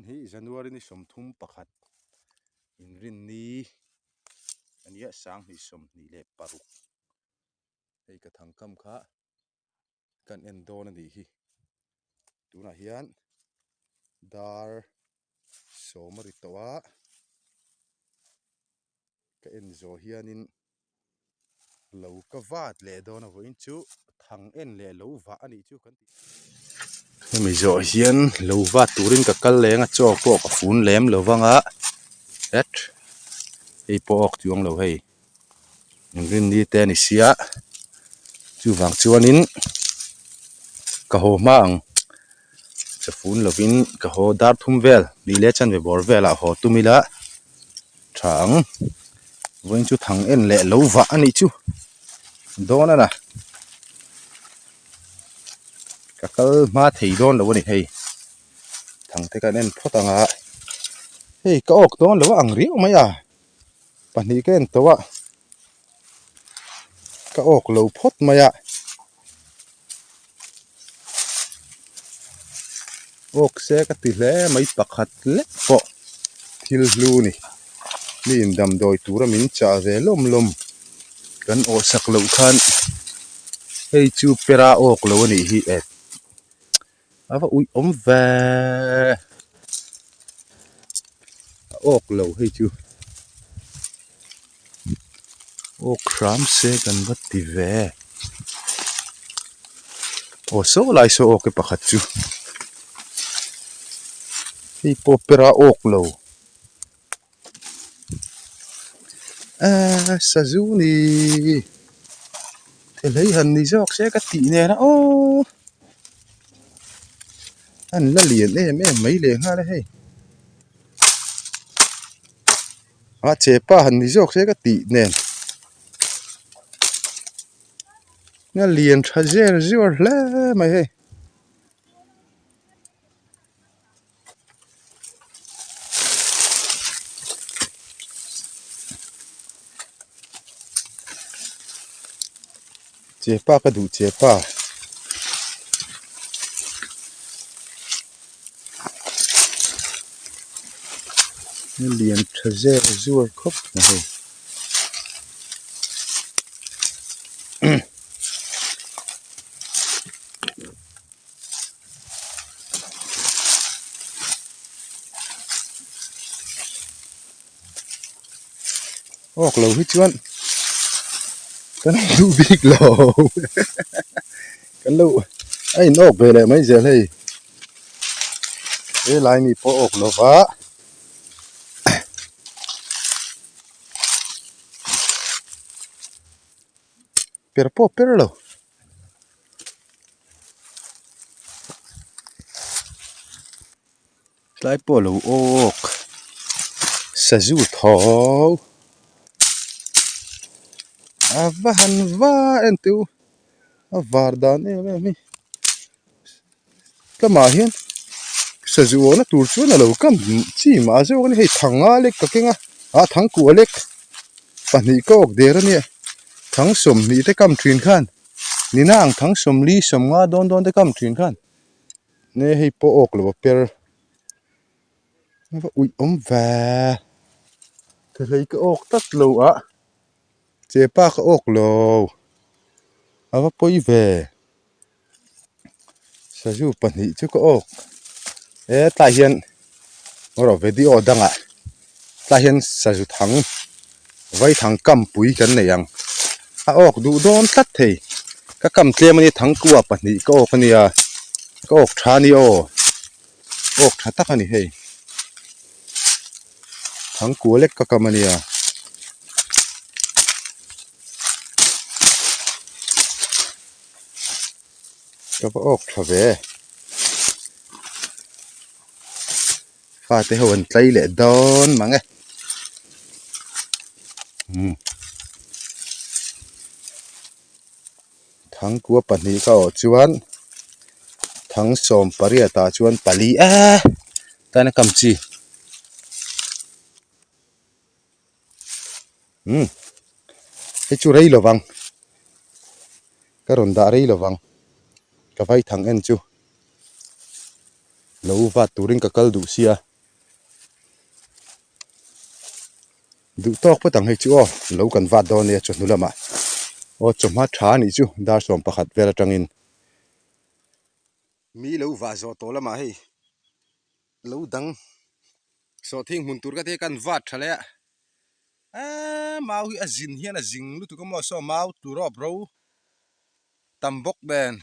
Vawiin hi January ni 31 inrinni ania 2026 hei ka thangkam kha kan en dawn a nih hi tunah hian dar sawm a ri tawh a ka en zawh hianin lo ka vat leh dawn a vawiin chu thang en leh lo vah a nih chu kan tih hemi zawh hian lo vat turin ka kal leng a chaw pawh ka fun lem lo vang a het hei pawh awk chuang lo hei inrinni te a ni sia chuvang chuanin ka haw hma ang chafun lovin ka haw dar thum vel ni leh chanve bawr velah haw tum ila. tha ang vawiin chu thang en leh lo vah a nih chu dawn a na ka kal hma thei dawn lo a ni hei thang te kan en phawt ang a hei ka awk dawn lo a ang riau mai a pahnih ka en tawh a ka awk lo phawt mai a. Awk se ka ti hle mai pakhat lek pawh thil hlu ni mi in damdawi tura min chah ve lawm lawm kan awh sak loh khan hei chu pera awk lo a nih hi e a va uih awm ve a awk lo hei chu awk hram se kan va ti ve aw saw lai saw awk e pakhat chu hei pawh pera awk lo Aaa sazu ni thelei han ni zawk se ka tih nen a aww an la lian em em mai leh nghal a hei a chepa han ni zawk se ka tih nen a lian tha zer zuar hle mai hei. Chepa ka duh chepa. Lian tha zel zuar khawp mai hei. Awk lo hi chuan kan duh bik lo kan lo a in awk ve leh mai zel hei helai mi pawh awk lo va per pawh per lo. Tlai pawh lo awk sazu tho a va han va en teh u a var dan em em hi tlama hian sazu awhna tur chuan a lo kam chi mah zawk a ni hei thang nga lek ka keng a ah thangkua lek pahnih ka awk der a nia thang sawmhnih te kam thin khan. Nina ang thang sawmli sawmnga dawn dawn te kam thin khan ne hei pawh awk lo a per a va uih awm ve thehlei ka awk tlat lo a chepa ka awk lo a va pawi ve. Sazu pahnih chu ka awk hetlai hian erawh video dangah tlai hian sazu thang vaithang kampui kan nei ang a awk duh dawn tlat thei ka kam tlem a nia thangkua pahnih ka awk a nia ka awk tha a ni aw awk tha tak a ni hei thangkua lek ka kam a nia. Ka va awk tha ve fate ho an tlai leh dawn mang e umm thangkua pahnih ka awh chuan thang sawm pariat ah chuan pali eee tana kam chi. Umm hei chu rei lovang ka rawn dah rei lovang ka vai thang en chu lo vat turin ka kal duh sia. Duh tawk phawt ang hei chu aw, lo kan vat dawn nia chawhnu lamah. Aw chawhma tha a nih chu dar 11 vel atangin. Mi lo vah zawh tawh lamah hei lo dang sawhthing hmun tur ka ti a kan vat tha leh a. Eee mau hi a zin hian a zing lutuk a maw saw mau tur rawp ro tam bawk nen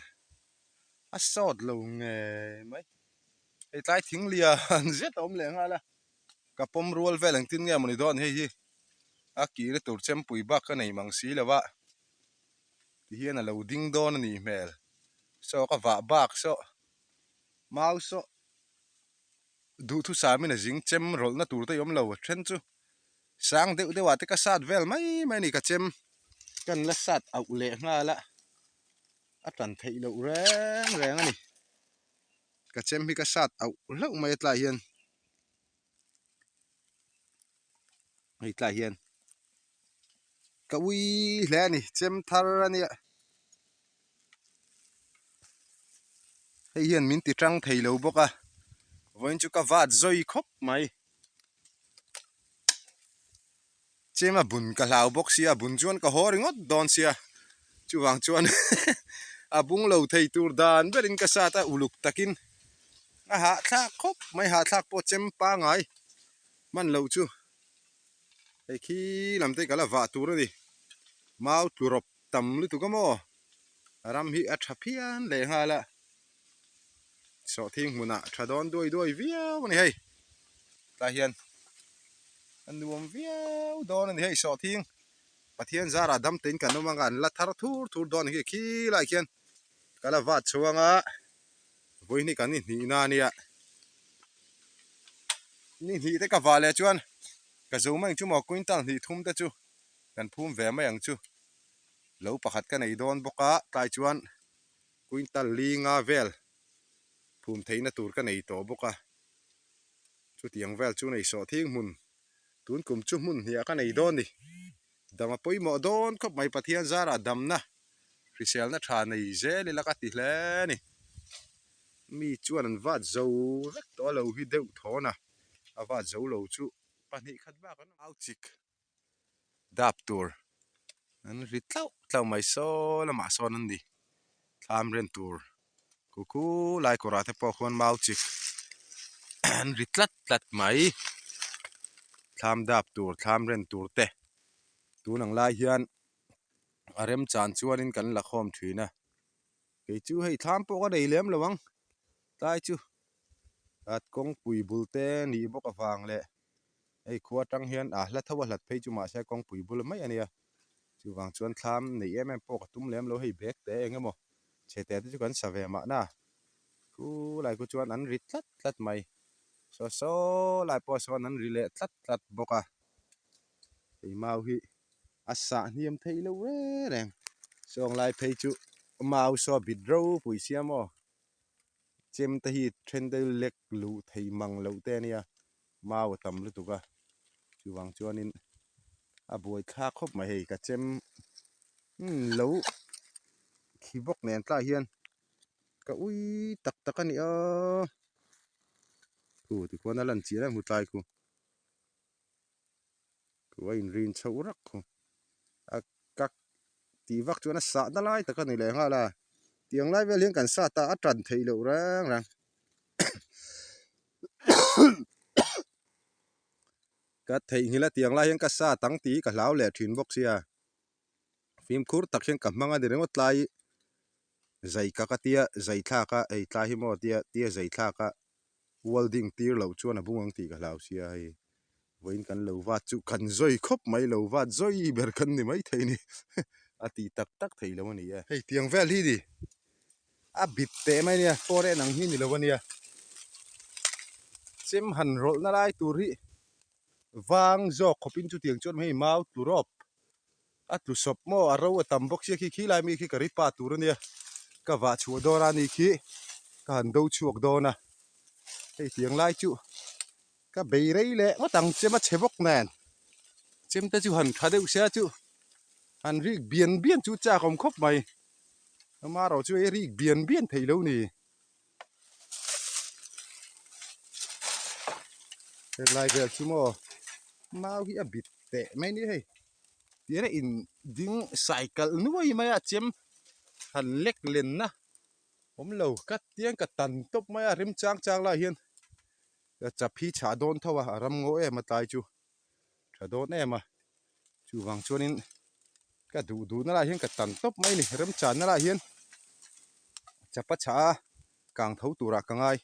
a sawt lo ngei mai. Hei tlai thing lian zet a awm leh nghal a. Ka pawm rual vel engtin nge mawni dawn hei hi a kihna tur chempui bak ka nei mang si lo a tihian a lo ding dawn a nih hmel saw ka vah bak saw mau saw duhthusam in a zing chem rawlhna tur te i awm lo a then chu sang deuh deuh ah te ka sat vel mai mai a ni ka chem kan la sat auh leh nghal a a tan theih loh reng reng a ni ka chem hi ka sat auh hlauh mai a tlai hian. Hei tlai hian ka ui hle a ni chem thar a nia hei hian min ti tang thei lo bawk a vawiin chu ka vat zawi khawp mai. Chem a bun ka hlau bawk sia a bun chuan ka haw ringawt dawn sia chuvang chuan a bung lo thei tur dan berin ka sat a uluk takin a hahthlak khawp mai hahthlak pawh chem pangai hman loh chu hei khi lam te ka la vah tur a ni mau tlu rawp tam lutuk a maw ram hi a tha phian leh nghal a sawhthing hmunah tha dawn duai duai viau a ni hei tlai hian a nuam viau dawn a ni hei sawhthing Pathian zarah dam tein kan awm anga an la thar thur thur dawn a ni khi lai khian ka la vat chhuang a vawiin hi kan inhnihna a nia ni hnih te ka vah leh chuan ka zo mai ang chu maw quintal hnih thum te chu kan phum ve mai ang chu lo pakhat ka nei dawn bawk a tlai chuan quintal li nga vel phum theihna tur ka nei tawh bawk a chutiang vel chu nei sawh thing hmun tun kum chu hmun hniah ka nei dawn ni dam a pawimawh dawn khawp mai Pathian zarah damna hriselna tha nei zel ila ka ti hle a ni mi chuan an vat zo vek tawh a lo hi deuh thawn a a vat zo lo chu pahnih khat bak an au chik. Dap tur an ri tlauh tlauh mai saw lamah sawn an ni thlam ren tur ku khu lai kawrah te pawh khuan mau chik an ri tlat tlat mai thlam dap tur thlam ren tur te tun ang lai hian a remchan chuanin kan la khawm thin a kei chu hei thlam pawh ka nei lem lo ang tlai chu at kawngpui bul te nih bawk avang leh. Hei khua atang hian a hla tho a hlat phei chu mahse kawngpui bul mai a nia chuvang chuan thlam neih em em pawh ka tum lem lo hei bag te eng emaw chhe te te chu kan sa ve mahna khu lai khu chuan an ri tlat tlat mai saw saw lai pawh sawn an ri leh tlat tlat bawk a hei mau hi a sah hniam theih loh reng reng sawng lai phei chu mau saw bit ropui sia maw chem te hi then te lek luh thei mang loh te a nia. Mau a tam lutuk a, chuvang chuanin a buai thlak khawp mai hei ka chem lo khi bawk nen tlai hian ka ui tak tak a ni a, khu tikhuan a lan chian a hmu tlai khu, khu a inrin chhoh rak khu a ka tih vak chuan a sahna lai tak a ni leh nghal a, tiang lai vel hian kan sat a a tan theih loh reng reng. Ka theihnghilh a tiang lai hian ka sat ang tih hi ka hlau leh thin bawk sia fimkhur tak hian ka hmang a ni ringawt tlai zai ka ka tia zai thlak a hei tlai hi maw tia tia zai thlak a welding tir loh chuan a bung ang tih ka hlau sia hei vawiin kan lo vat chu kan zawi khawp mai lo vat zawi ber kan ni maithei ni a tih tak tak thei lo a ni e. Hei tiang vel hi ni A bit teh mai ania, foreign ang hi ni lo ania. Chem han rawlhna lai tur hi vang zawk khawpin chutiang chuan hei mau tlu rawp a tlu sawp maw a ro a tam bawk sia khi khi lai mi khi ka ri pa tur ania ka vah chhuah dawn a ni khi ka han do chhuak dawn a hei tiang lai chu ka bei rei leh ngawt ang chem a chhe bawk nen chem te chu han tha deuh sia chu han rik bian bian chu chak awm khawp mai. Amaherawh chu ei rik bian bian thei lo ni. Hetlai vel chu maw mau hi a bit teh mai ni hei tiang a in ding sai kalh nuai mai a chem han lek len na awm lo ka tiang ka tan tawp mai a rem chang chang lai hian chap hi chhah dawn tho a a ram ngaw em a tlai chu tha dawn em a chuvang chuanin ka duh duh na lai hian ka tan tawp mai a ni remchan na lai hian chap a chhah a kang tho turah ka ngai.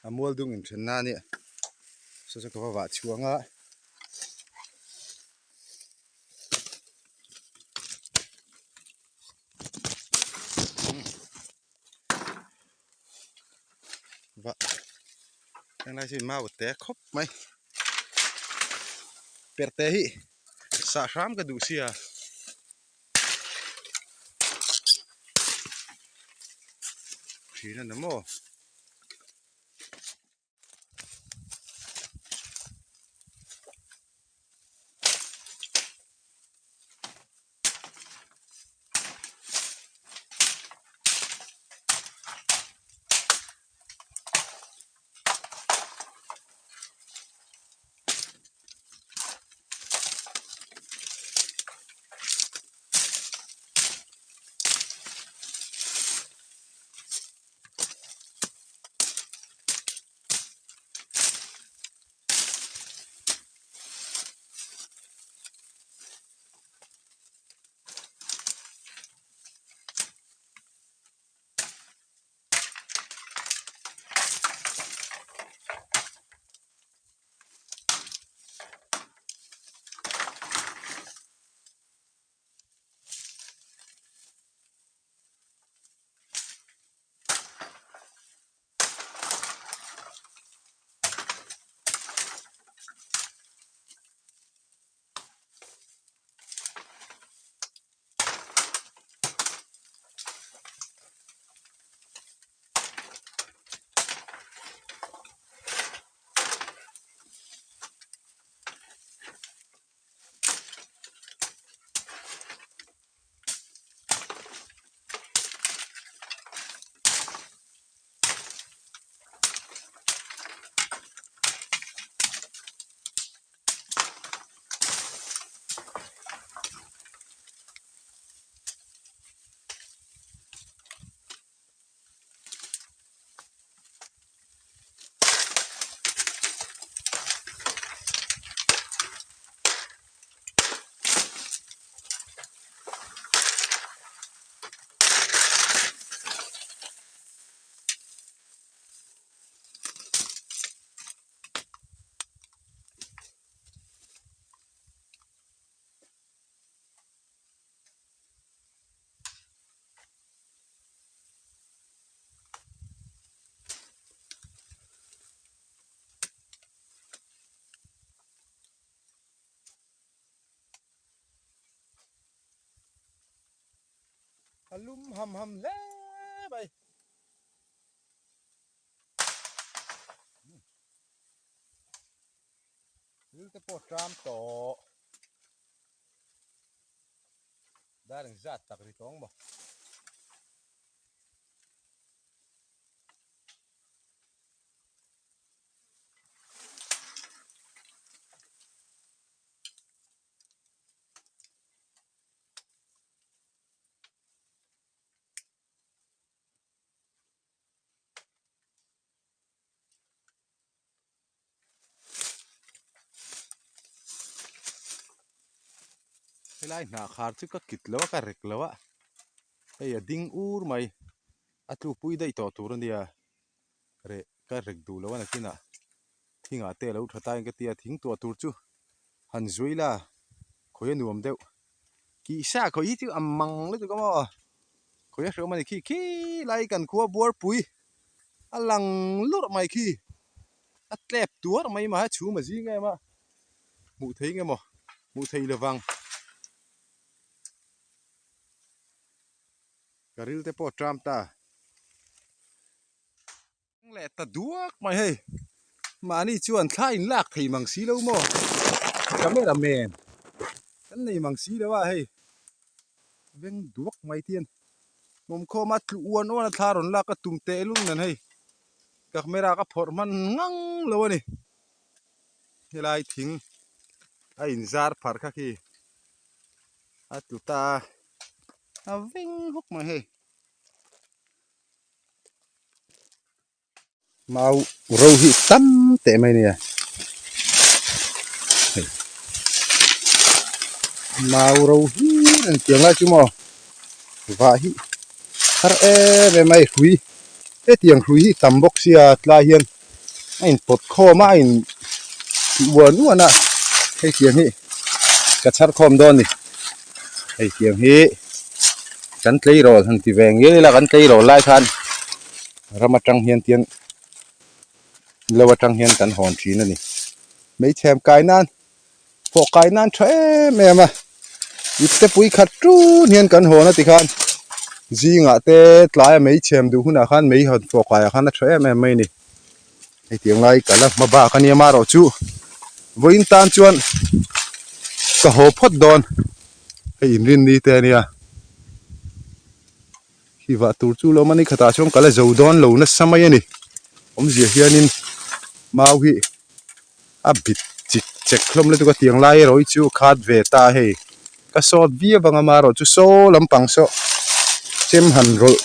A mual dung inthen na a nia saw chu ka va vah chhuang a. Vah henglai chu mau te khawp mai perhte hi sah hram ka duh sia. Thin a ni maw. A lum ham ham hle mai. Thil te pawh tram tawh. Dar engzat tak ri tawng maw. Helai hnah khar chu ka kit lo a ka rek lo a hei a ding ur mai a tlukpui daih tawh tur a nia reh ka rek duh lo a nakinah thingah te a lo tha ta in ka tia thing tuah tur chu han zui la khawi a nuam deuh kih sa khawi hi chu a mang lutuk a maw khawi a hrehawm a ni khi khi lai kan khua buarpui a lang lurh mai khi a tlep tuar mai mah a chhum a zing em a hmuh theih nge maw hmuh theih lovang ka ril te pawh a ṭam ta. Leh ta duak mai hei mahni chuan thla in lak thei mang si lo maw camera man kan nei mang si lo a hei veng duak mai te hian awmkhawm a tlu uan uan a thla rawn lak a tum teh lul nen hei camera ka phawrh hman ngang lo a ni helai thing a inzar pharh kha khi a tlu ta a veng hawk mai hei. Mau ro hi tam teh mai nia hei mau ro hi an tiang lai chu maw vah hi har em em a hrui hetiang hrui hi tam bawk sia tlai hian a inpawt khawm a a in tih uan uan a hei tiang hi ka chhar khawm dawn a ni hei tiang hi kan tleirawl han ti ve ngei ila kan tleirawl lai khan ram atang hian tian lo atang hian kan hawn thin a ni hmeichhem kai nan pawh kai nan tha em em a ipte pui khat tun hian kan hawn a tikhan zingah te tlaia mei chhem duh hunah khan mei hawn pawh kaiah khan a tha em em mai a ni hei tiang lai ka la hma bak a nia marawh chu vawiin tan chuan ka haw phawt dawn hei inrinni te a nia Khi vah tur chu lo mani khatah chuan ka la zo dawn lo nasa mai a ni. Awmzia hianin mau hi a bit chik chek hlawm lutuk a tiang lai erawh hi chu a khat ve ta a hei. Ka sawt viau ang a marawh chu saw lampang saw chem han rawlh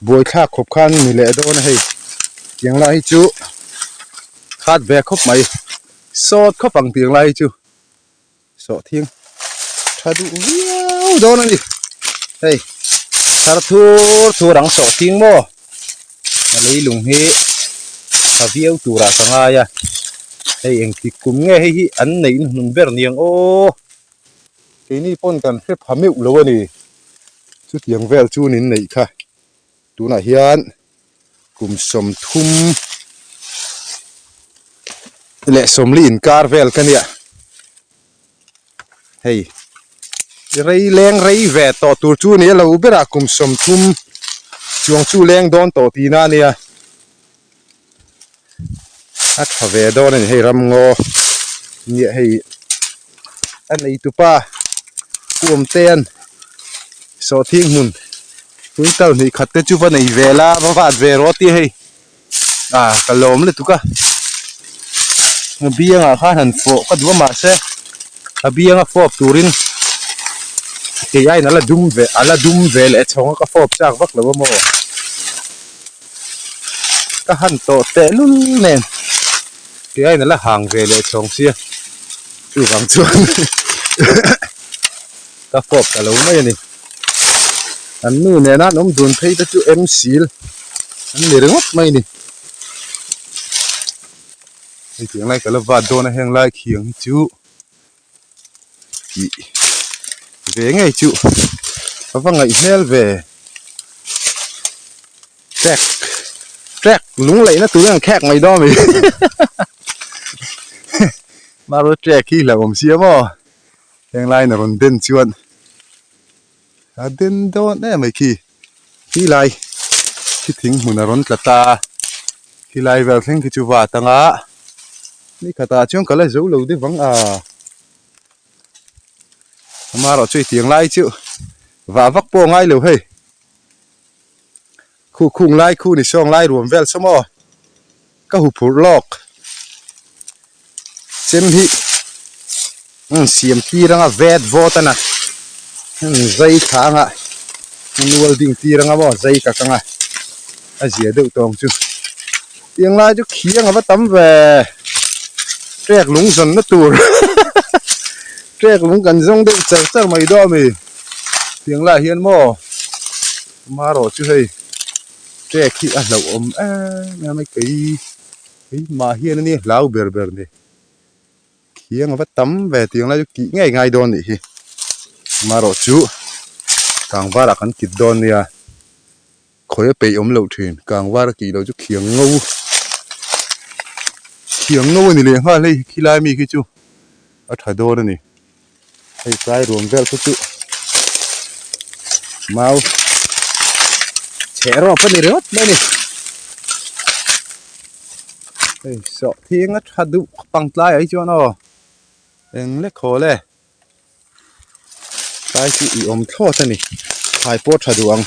buai thlak khawp khan ni leh dawn a hei. Tiang lai hi chu khat ve khawp mai sawt khawp ang tiang lai hi chu. Sawhthing tha duh viau dawn a ni hei thar thur thur ang sawhthing maw a leilung hi tha viau turah ka ngai a hei engtik kum nge hei hi an neih na hnun ber niang aw keini pawn kan hre pha meuh lo a ni chutiang vel chu nin neih kha tunah hian kum 30 leh 40 inkar vel ka nia hei rei leng rei ve tawh tur chu a ni a lo berah kum 30 chuang chu leng dawn tawh tihna a nia a tha ve dawn a ni hei ramngaw nia hei a neitupa Pu Awmtea'n sawhthing hmun quintal hnih khat te chu va nei ve la va vat ve rawh a tia hei ah ka lawm lutuk a a biangah khan han fawh ka duh a mahse a bianga fawp turin kei aiin a la dum ve a la dum ve leh chhawng a ka fawp chak vak lo a maw. Ka han tawh teh lul nen kei aiin a la hang ve leh chhawng sia chuvang chuan ka fawp ta lo mai a ni. An nu nena an awm dun phei te chu em sil an ni ringawt mai a ni. Hei tiang lai ka la vat dawn a heng lai khiang hi chu tih ve ngei chu a va ngaih hmel ve trek trek lung laihna tur hian khek mai dawn a ni mahse trek hi hlauhawm sia maw heng laiin a rawn den chuan a den dawn em mai khi khi lai khi thing hmun a rawn tla ta a khi lai vel thleng khi chu vat anga ni khatah chuan ka la zo lo deuh vang a amaherawh chu hetiang lai chu vah vak pawh a ngai lo hei khu khung lai khu ni sawng lai ruam vel saw maw ka hu phurh lawk chem hi an siam tir anga vet vawt a na an zai thla anga an welding tir anga maw zai kak anga a zia deuh tawng chu tiang lai chu khiang a va tam ve trek lung zawn na tur. Trek lung kan zawng deuh char char mai daw a mi. Tiang lai hian maw marawh chu hei trek hi a hlauh awm em em a kei keimah hian a nia hlau ber ber ni. Khiang a va tam ve tiang lai chu kih ngei ngai dawn nih hi. Marawh chu kangvarah kan kit dawn nia. Khawi a peih awm loh thin. Kangvar a kih loh chu khiang ngo khiang ngo a ni leh nghal hei khilai mi khi chu a tha dawn a ni. Hei tlai ruam vel kha chu mau chhe rawp a ni ringawt mai a ni. Hei sawh thing a tha duh pang tlaiah hi chuan aw eng lek haw le. Tlai chu i awm thlawt a ni. Thlai pawh tha duh ang.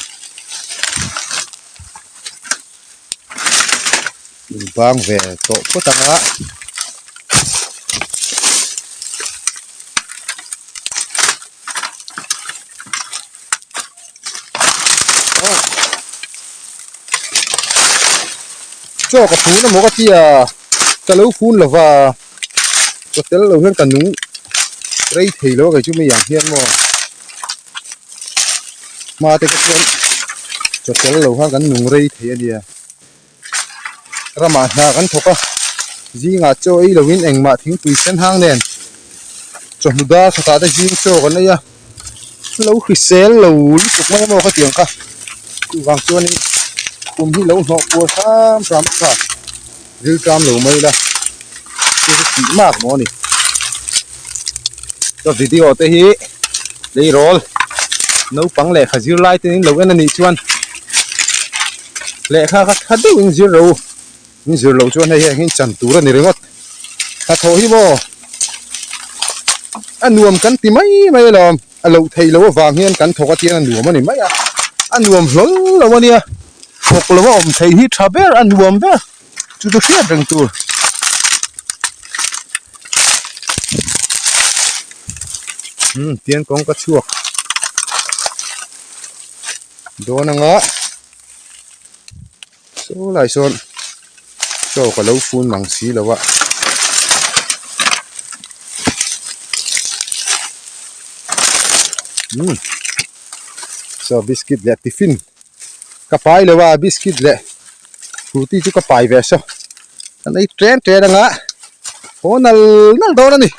In bang ve tawh phawt ang a. Chaw ka fun emaw ka tia ka lo fun lova ka tel lo hian ka nung rei thei lo a kei chu mi ang hian maw hma te kha chuan chaw tel lo khan kan nung rei thei a nia ramah hna kan thawk a zingah chaw ei lo in engmah thingpui sen hang nen chawhnu dar khatah te zing chaw kan ei a. Lo hrisel lo lutuk mai emaw ka ti ang kha chuvang chuanin kum hi lo hnawh kual hram hram a tha ril ṭam lo mai ila chu chu tih mak maw a ni ka video te hi tleirawl naupang lehkha zir lai te in lo en a nih chuan lehkha kha tha deuhin zir ro in zir loh chuan hei heng hi chan tur a ni ringawt hnathawh hi maw a nuam kan ti mai mai alawm a loh theih loh avang hian kan thawk atiang a nuam a ni mai a a nuam hlawl lo a nia thawk lo a awm theih hi tha ber a nuam ber chu chu hriat reng tur. Umm tiang kawng ka chhuak dawn anga. Saw lai sawn chaw ka lo fun mang si lo a umm saw biscuit leh tiffin ka pai lo a biscuit leh frooti chu ka pai ve saw kan ei ṭen ṭen anga haw nal nal dawn a ni.